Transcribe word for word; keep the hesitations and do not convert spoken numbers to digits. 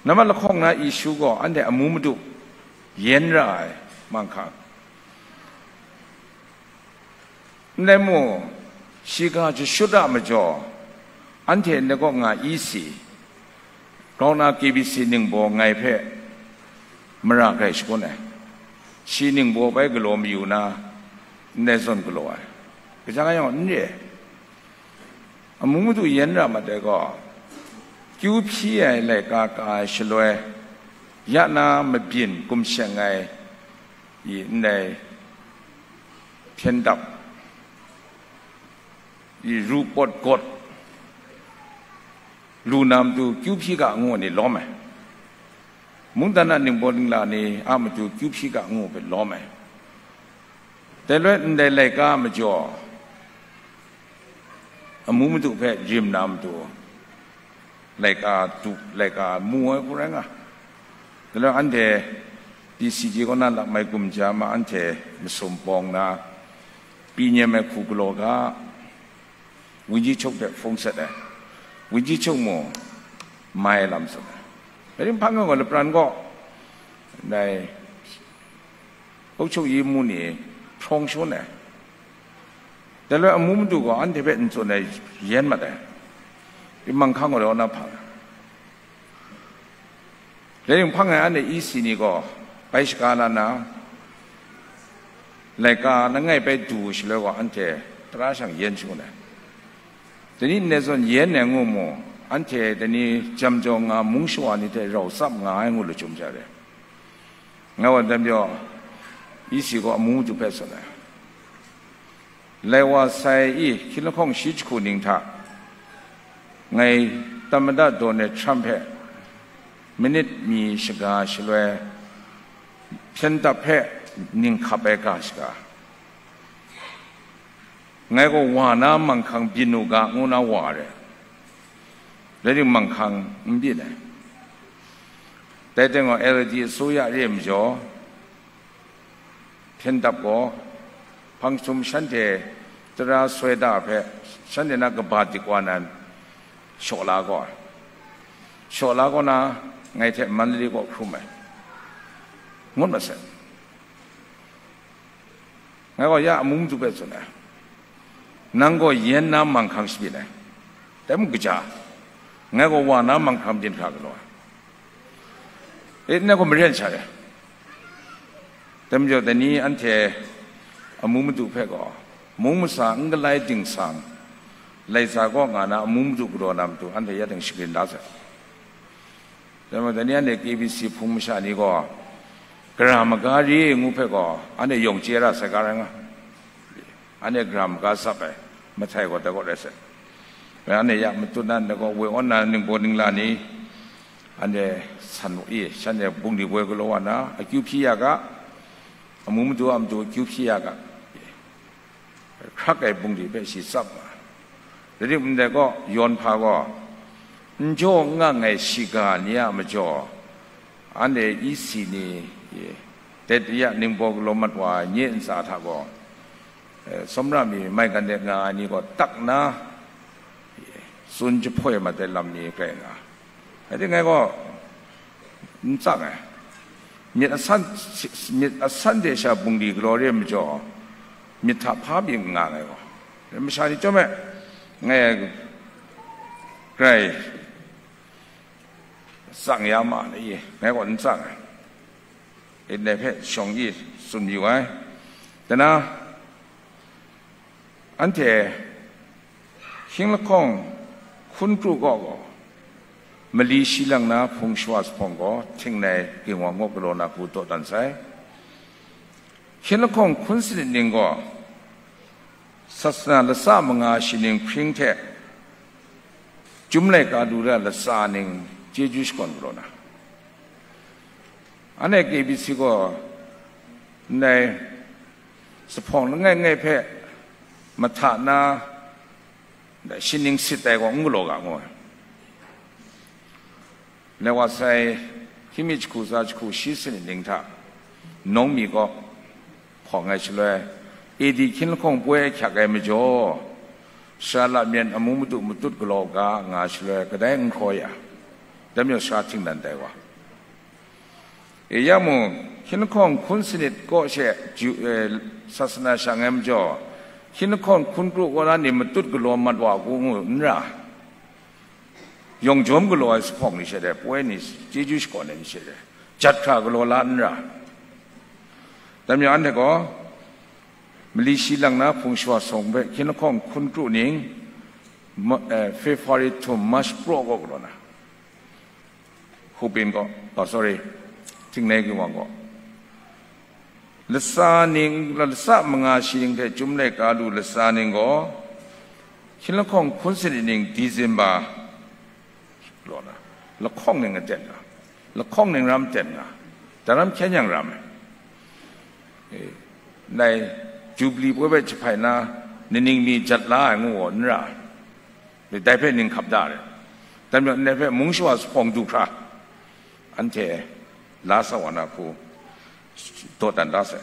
Nambat lahkawng na issue gaw anhte amu madu yen ra ai manghkang. Ndai mu, shiga jashut a majaw, anhte ndai kaw nga E C, grau na K B C ningbaw ngai hpe mara grai shangun ai. Shi ningbaw bai galaw mayu na, ndai zawn galaw ai. Kaja nga yawng n re ai. Amu madu yen ra mat ai gaw, kyu hpyi ai laika ka ai shaloi, ya na mabyin kum sheng ai i ndai hpyen dap i ru pawt gawt lu na matu kyu hpyi ga ngu ni lawm ai. Mungdan a ningbaw ningla ni a matu kyu hpyi ga ngu hpe lawm ai. Dai loi ndai laika majaw, amu madu hpe rim na matu, laika du, laika mu ai hku rai nga. Dai loi anhte P C G kaw na lap mai gumja ma anhte masum bawng na, pyi nyem ai hku galaw ga, Wunji Chuk hpe hpung sat ai. Wunji Chuk mu mai lam tsun ai. Dai ring hpang gaw lapran gaw, dai Aukchuk yi mu ni hprawng shangun ai. Dai loi amu madu gaw anhte hpe n tsun ai yen mat ai. Ring manghkang gaw raw na hpang ai. Dai ring hpang ai anhte E C ni gaw bai shaga la na, laika langai bai du shaloi gaw anhte tara shang yen shangun ai. Dai ni ndai zawn yen ai ngu mu, anhte dai ni jam jaw nga mung shawa ni hte rau tsap nga ai ngu lachyum sha re. Ngai wa dan pyaw, E C gaw amu madu hpe tsun ai. Lai wa sai i hkying lahkawng shi jahku ning hta, ngai Tamada Donald Trump hpe minit mi shaga shaloi hpyen dap hpe ning hkap ai ga shaga, ngai gaw wa na manghkang byin u ga ngu na wa re. Rai ning manghkang n byin ai. Dai teng gaw L D asoya re ai majaw, hpyen dap gaw, hpang jahtum shanhte tara soi da hpe, shanhte na kaba dik wa nan, shaw la gaw, shaw la gaw na, ngai hte Mandalay kaw hkrum ai, ngut ma sai. Ngai gaw ya amu madu hpe tsun ai, nang gaw yen na manghkang shabyin ai, dai mung kaja, ngai gaw wa na manghkang byin hkra galaw ai. E, ngai gaw maren sha re. Dai majaw, dai ni anhte amu madu hpe gaw, mung masa n galai dingsang, laika kaw nga na amu madu galaw na matu, anhte ya ding shagrin da sai. Dai majaw, dai ni anhte K B C hpung masha ni gaw, gara maga re ngu hpe gaw, anhte yawng chye ra sai ga rai nga. Anhte gara maga tsap ai, mahtai gaw dai kaw rai sai. Bai anhte ya matut na, ndai gaw woi awn na ningbaw ningla ni, anhte san i, shanhte bungli boi galaw wa na, akyu hpyi ya ga, amu madu a matu akyu hpyi ya ga, hkrak ai bungli hpe shi tsap nga. Rai timung, ndai gaw, yawn hpa gaw, n jaw n ngang ai shiga ni a majaw, anhte E C ni, dai ya ningbaw galaw mat wa ai nye ntsa hta gaw, eh, tsawmra mi maigan de nga ai ni gaw tak na, tsun jahpoi mat ai lam ni grai nga. Rai timung, ngai gaw n tsang ai. Myit asan, myit asan de sha bungli galaw re ai majaw, myit hta hpa byin nga ngai gaw. Masha ni chyawm e, ngai grai tsang ya ma na i, ngai gaw n tsang ai. Ndai hpe shawng i tsun yu ai. Dai na, anhte hkying lahkawng hkun kru gaw gaw, mali shi lang na hpung shawa zuphpawng gaw, htingnai ging wa ngaw galaw na hku dawdan sai. Hkying lahkawng hkun sanit ning gaw, sasana latsa manga shi ning hpring hte, Chyum laika lu ra latsa ning chyeju shakawn galaw na, anhte K B C gaw ndai zuphpawng langai ngai hpe mahta na, ndai shi ning sit ai gaw n galaw ga ngu ai. Lai wa sai, hkying mi jahku tsa jahku shi sanit ning hta, nawng mi kaw hpawng ai shaloi, A D hkying lahkawng poi ahkyak ai majaw, sara lam yan amu madu matut galaw ga nga shaloi, kadai n hkraw ya, Dai majaw sara htingdan tai wa. E, ya mung, hkying lahkawng hkun sanit kaw she, ju, e, sasana shang ai majaw, hkying lahkawng hkun kru kaw na ni matut galaw mat wa hku ngu n ra. Yawng jawm galaw ai zuphpawng ni she de, poi ni, chyeju shakawn ai ni she de, jat hkra galaw la n ra. Dai majaw anhte gaw, mali shi lang na hpung shawa sawng hpe hkying lahkawng hkun kru ning, ma-, eh, February htum March praw kaw galaw na, Hubin kaw, oh, sorry, Tinglenglai Wang kaw, latsa ning, latsa manga shi ning hte chyum laika lu latsa ning gaw, hkying lahkawng hkun sanit ning December, law na, lahkawng ning aten nga, lahkawng ning ram ten nga, daram hkyen yang ram ai. Eh, ndai Jubili poi hpe jahpai na, ni ning mi jat la ai ngu gaw n ra ai. Dai hpe ning hkap da re. Dai majaw ndai hpe mung shawa zuphpawng du hkra, anhte la sa wa na hku dawdan da sai.